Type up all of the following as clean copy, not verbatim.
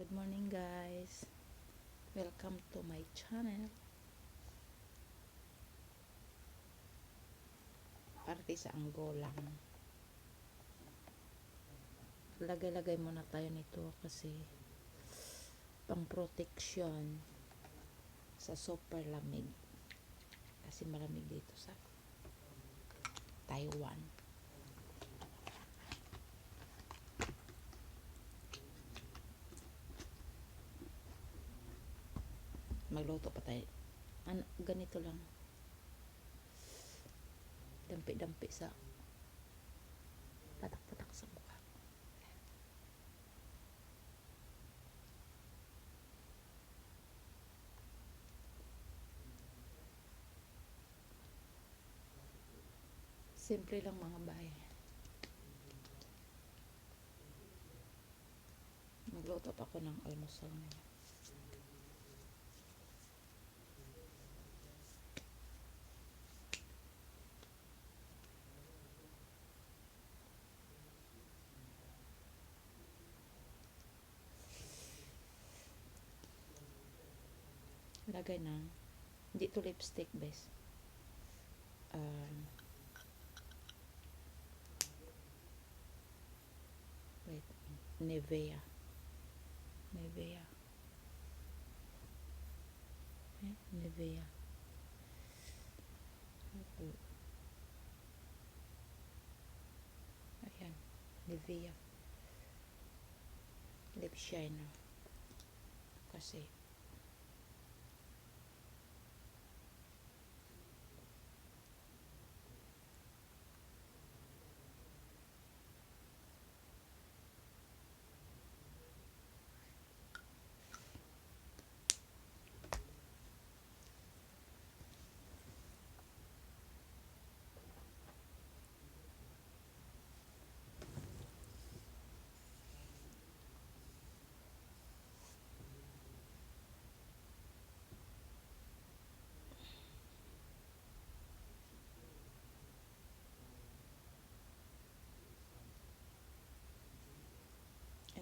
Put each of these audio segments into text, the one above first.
Good morning guys. Welcome to my channel. Parte sa Angolang. Lagay-lagay muna tayo nito kasi pang protection sa super lamig. Kasi malamig dito sa Taiwan. Magluto pa tayo. Ganito lang. Dampi-dampi sa patak-patak sa mukha. Simple lang mga bahay. Magluto pa ako ng almusal ngayon. Lagay na. Hindi to lipstick base. Wait. Nivea. Nivea. Nivea. Ayan. Nivea. Lip shiner. Kasi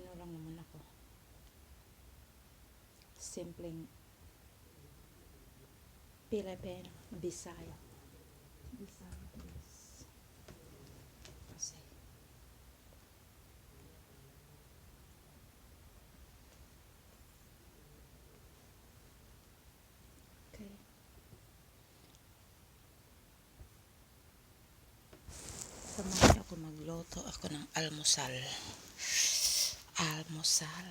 ano lang naman ako. Simpleng Pilipino. Bisaya. Bisaya please. Kasi okay. Samahan ako magluto ako ng almusal. Almusal.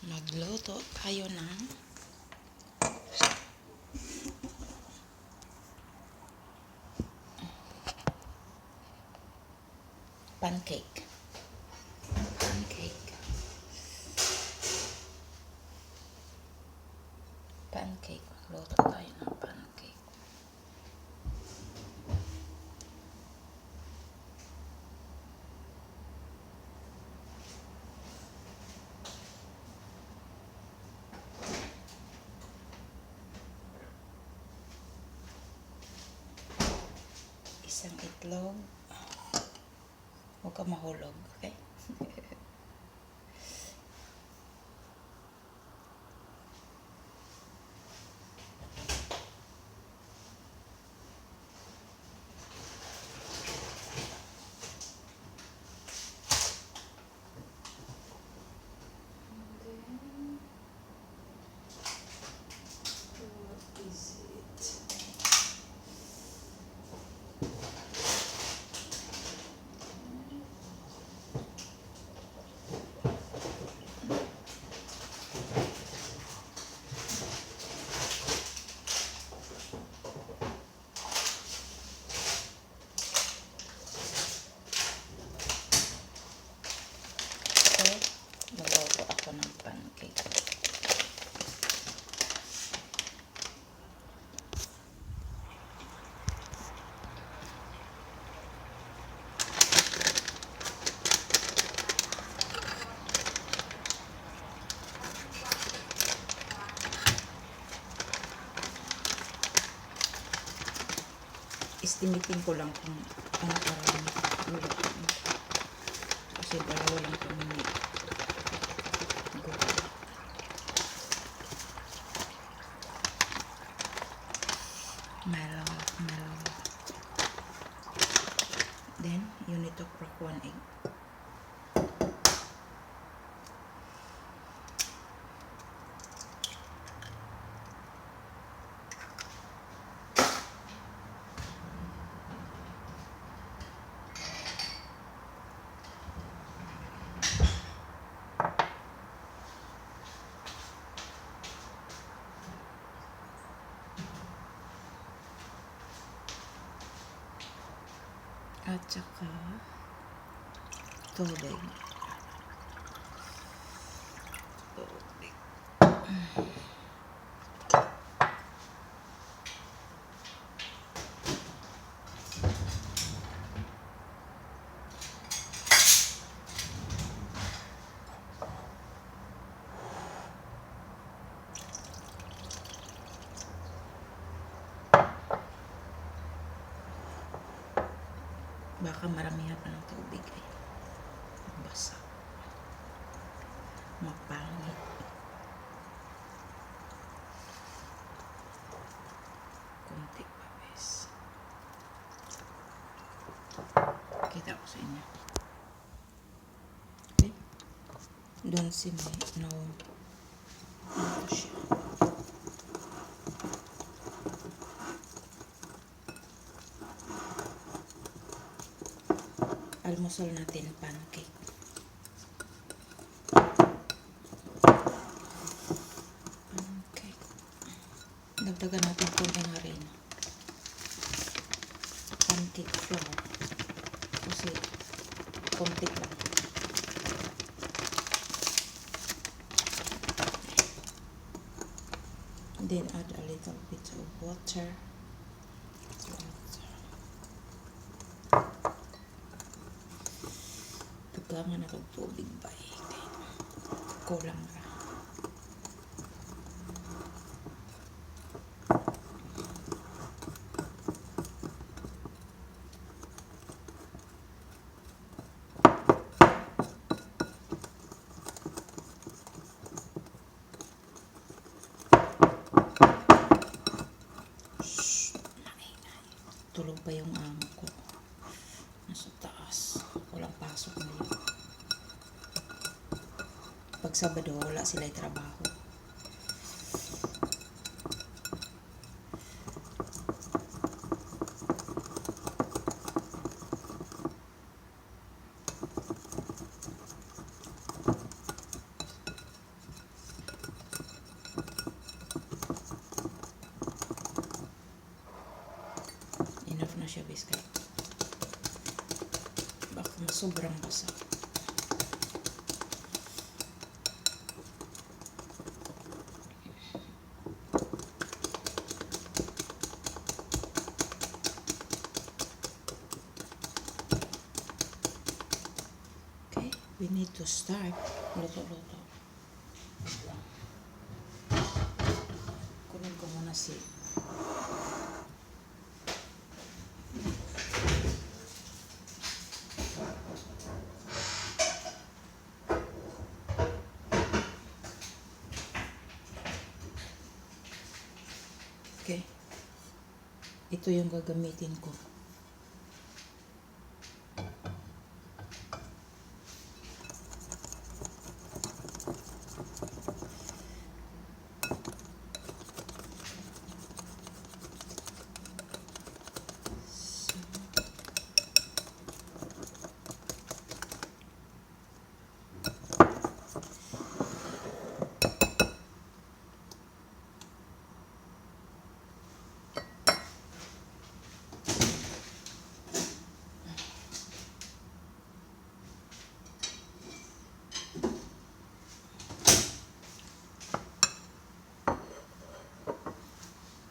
Magluto tayo ng pancake. Pancake. Pancake. Magluto tayo ng pancake. Isang itlog. Huwag ka mahulog, okay? Magluto ako ng pancake. Estimating ko lang kung ano karami lulutuin. Kasi dalawa lang kami ni gulay. Mellow. Then, you need to crack 1 egg. At saka tubig. Baka maramihan pa ng tubig ay basa. Mapangit. Kunti pa, bes. Kita ko sa inyo. Okay? Doon si may no. Ano siya? Almusal natin pancake. Dagdagan natin konting harina. Pancake flour. Kasi konti lang. Then add a little bit of water. Dagangan na tubig ba eh. Kulang ra. Tulog pa yung amo ko. Nasa taas. Walang pasok ngayon. Pag Sabado, wala sila'y trabaho. Enough na siya, biscuit. Baka sobrang basa. Okay, we need to start. Luto. Kunin ko muna si okay. Ito yung gagamitin ko.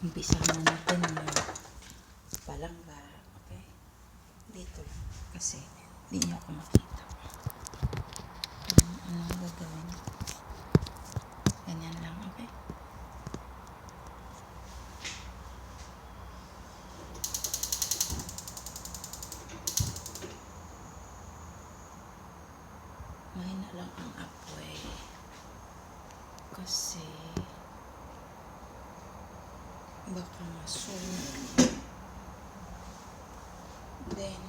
Umpisa na natin palangga. Okay? Dito lang. Kasi hindi niyo ako makita. Anong gagawin? Ganyan lang. Okay? lang ang apoy. Kasi baka masunog. Then,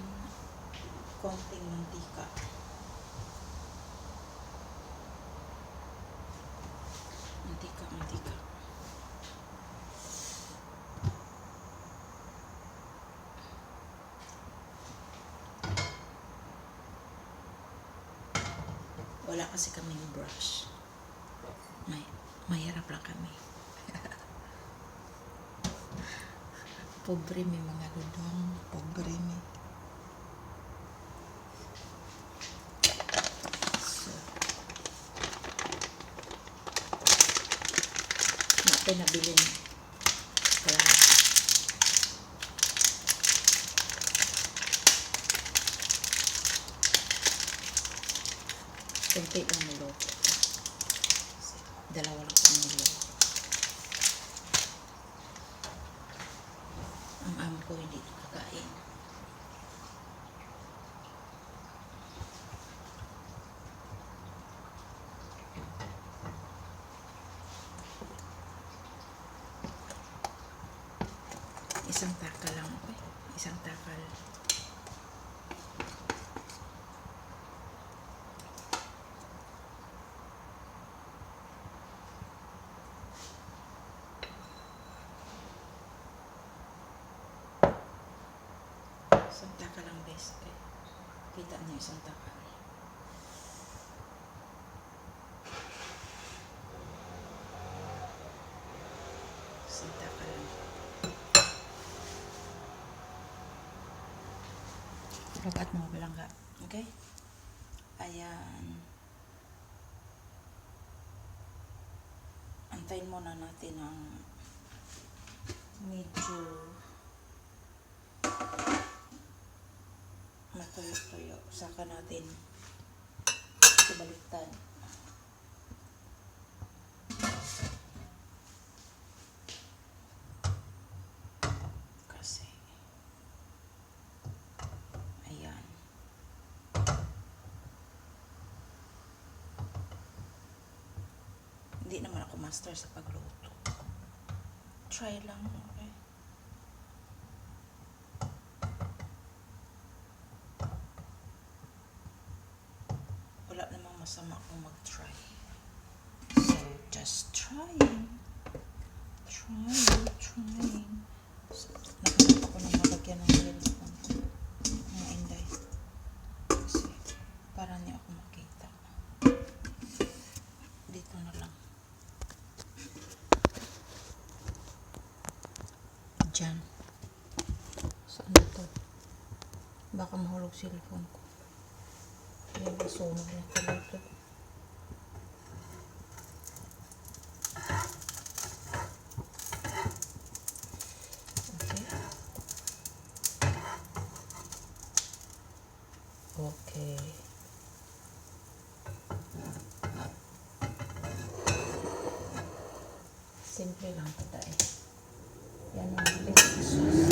konting mantika. Mantika. Wala kasi kaming brush. Mahirap lang kami. Pobre may mga ludong. Pobre may. So, natin nabilin. Kaya, kunti lang niloto. Dalawa lang kami niloto. Ang amo ko hindi nakakain. Isang takal lang ako eh. Isang takal. Isang takal lang best eh. Kita niyo isang takal. Isang takal lang. Lagat mga balangga. Okay? Ayan. Antayin muna natin ang medyo matuyo-tuyo. Saka natin ibaliktad. Kasi ayan. Hindi naman ako master sa pagluto. Try lang, okay? Wala namang masama kung mag-try. So, just trying. Trying. So, nakalap ako ng malagyan ng cellphone ko. Mga inday. Kasi, para niya ako makita. Dito na lang. Diyan. Saan na to? Baka mahulog cellphone ko. Kaya masunog na talaga. Okay. Simple lang ito eh. Yan ang basic sauce.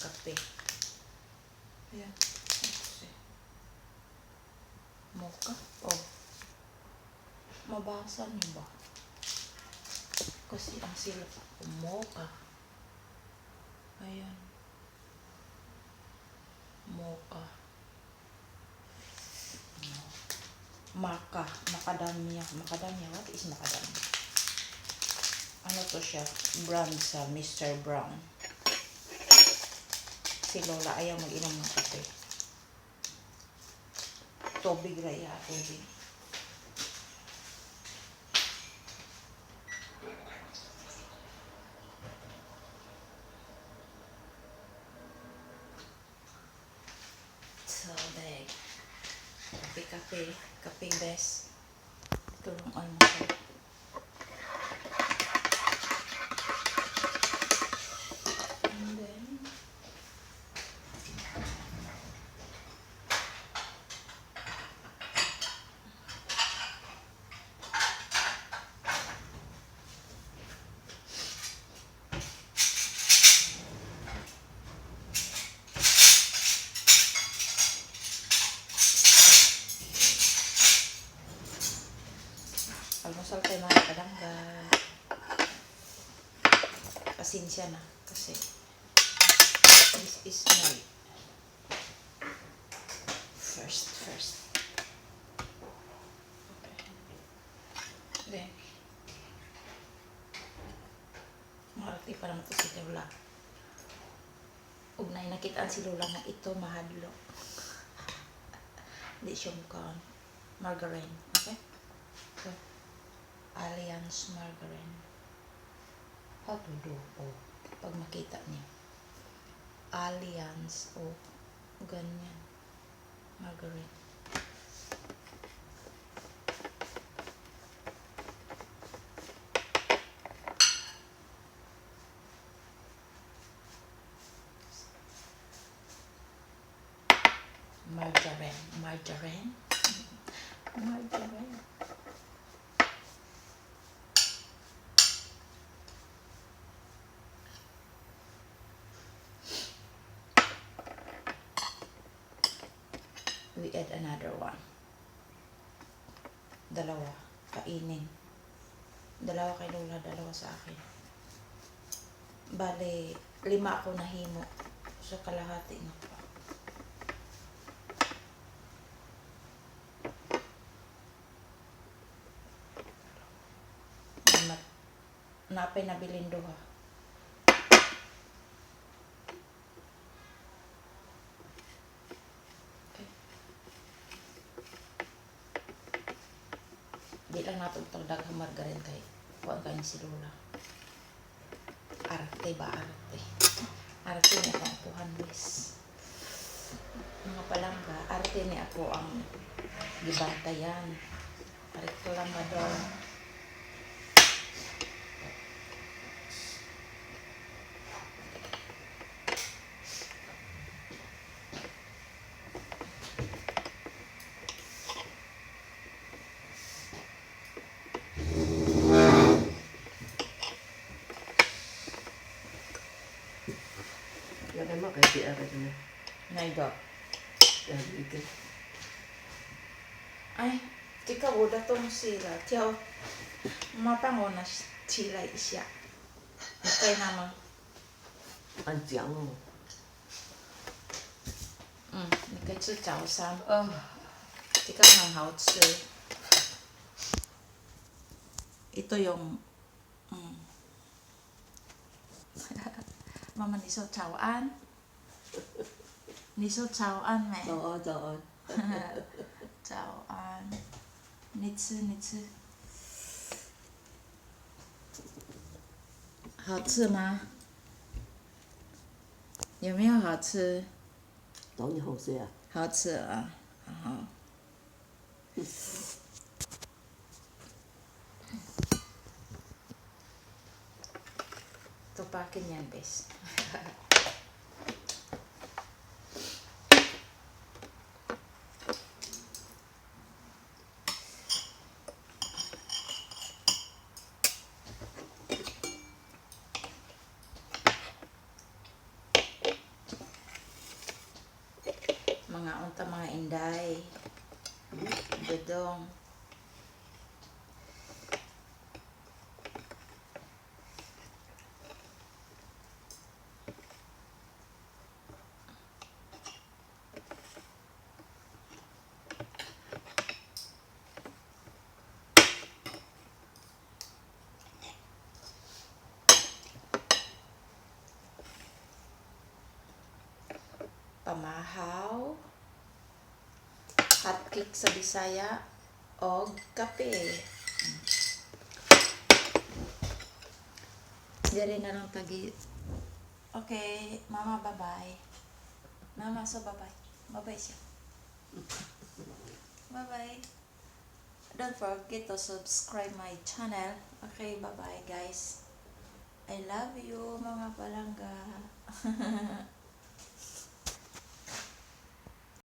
kape. Ayan. Kasi, mocha. Oh. Mabasa niyo ba? Kasi ang silap ko, mocha. Ayan. Mocha. Macadamia. Macadamia. What is macadamia? Ano to siya? Brand sa Mr. Brown. Si Lola ayaw mag-inom ng kape. Tubig raya. Tubig. Tubig. Kape. Kape best. Ito yung almusal. And then, almusal tayo mga kadanggan. Pasensya na kasi this is my first. Okay. Then, marati pa naman ito si Lola. Ugnay nakitaan si Lola na ito mahadlo. Hindi siya mukhang margarine. Okay? So, Alliance margarine. How to do? Oh, pag makita niyo. Alliance. Oh, ganyan. Margarine. Margarine. We add another one. Dalawa. Kainin. Dalawa kay Lola, dalawa sa akin. Bale, 5 ako nahimo. So, kalahati na pa. Napay nabilin duha. Okay. Di lang natin itong daghang margarine kay kuhaan kayo si Lola. Arte ba? Arte niya pang 200. Mga palangga, arte niya ako ang gibantayan. Arte lang ba doon? Lagay mo kay PR na. Naiga. Dahil ito. Ay, tika udah tong sila. Tiyaw, mapango na sila isya. Ikay naman. Ang tiyang mo. Ikay tsu chow san. Oh. Tika ng hao tsu. Ito yung Mama ni so chow an. Ni so chow an me. Oo.早安，你吃，好吃吗？有没有好吃？當然好食啊。好吃啊，好。Tupakin yan, bes. Mga unta mga inday. Dodong. Pamahaw, hot cake sa Bisaya, o kape. Dari na lang tagi. Okay, mama, bye-bye. Mama, so bye-bye. Bye-bye siya. Bye-bye. Don't forget to subscribe my channel. Okay, bye-bye guys. I love you, mga palangga.